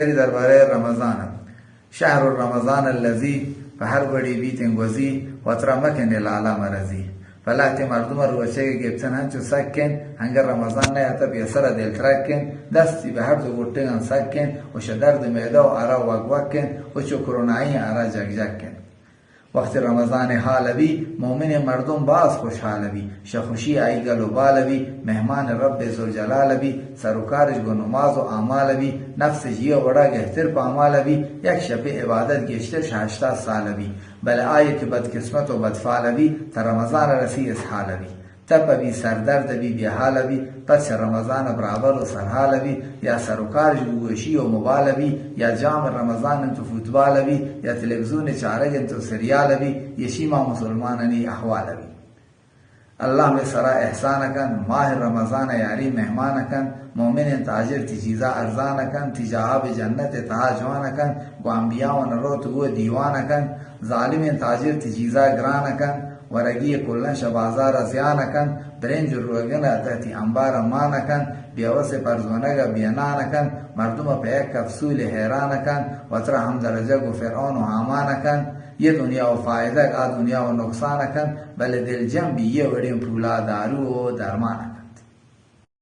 دربارہ رمضان انت۔ شہر رمضان الذی، پہ ہر وڑی بیتیں گوزی، وترا مکن لالا مرضی۔ پہ لہتے مردم روچگ گپتن انچو سک انت، انگر رمضان نہ اتپ یا سر دل ترک انت، دستی بہ ہر دو گٹگاں سک انت، و شہ درد معدہ و آرا وگ وگ انت، و چو کرونائی آرا جگ جگ انت۔ وقت رمضان حال بی، مومن مردم باز خوشحال بی، شہ خوشی آئی گل و بال بی، مہمان رب ذوالجلال بی، سر و کارش گو نماز و اعمال بی، نفس جی وڑا گہتر پامال بی، یک شپ عبادت گیشتر شہ ہشتاد سال بی، بلے آئی کہ بدقسمت و بدفال بی، تا رمضان رسی اسحال بی۔ تپ بی، سردرد بی، بے حال بی، پس چہ رمضان برابر و سرحال بی، یا سر و کارش گوشی و موبال بی، یا جام رمضان انت و فوتبال بی، یا تلویزیون چارگ انت و سریال بی، یشی ما مسلمانانی احوال بی۔ اللہ مئے سرا احسان کن، ماہ رمضان یاری مہمان کن، مومن انت تاجر تی چیزا ارزان کن، تی جاہا بہ جنت تہا جوان کن، گو انبیاء و نروت گو دیوان کن، ظالم انت تاجر تی چیزا گران کن، ورگی کلن شہ بازار زیان کن، برنج و روگن تہ تی انبار مان کن، بیوس پرزونگ بینان کن، مردم پہ یک کپسول حیران کن، وترا ہم درجہ گو فرعون و ہامان کن، یہ دنیا و فائدگ آ دنیا و نقصان کن، بلے دل جم بی یہ وڑیں پولا دارو و درمان کن۔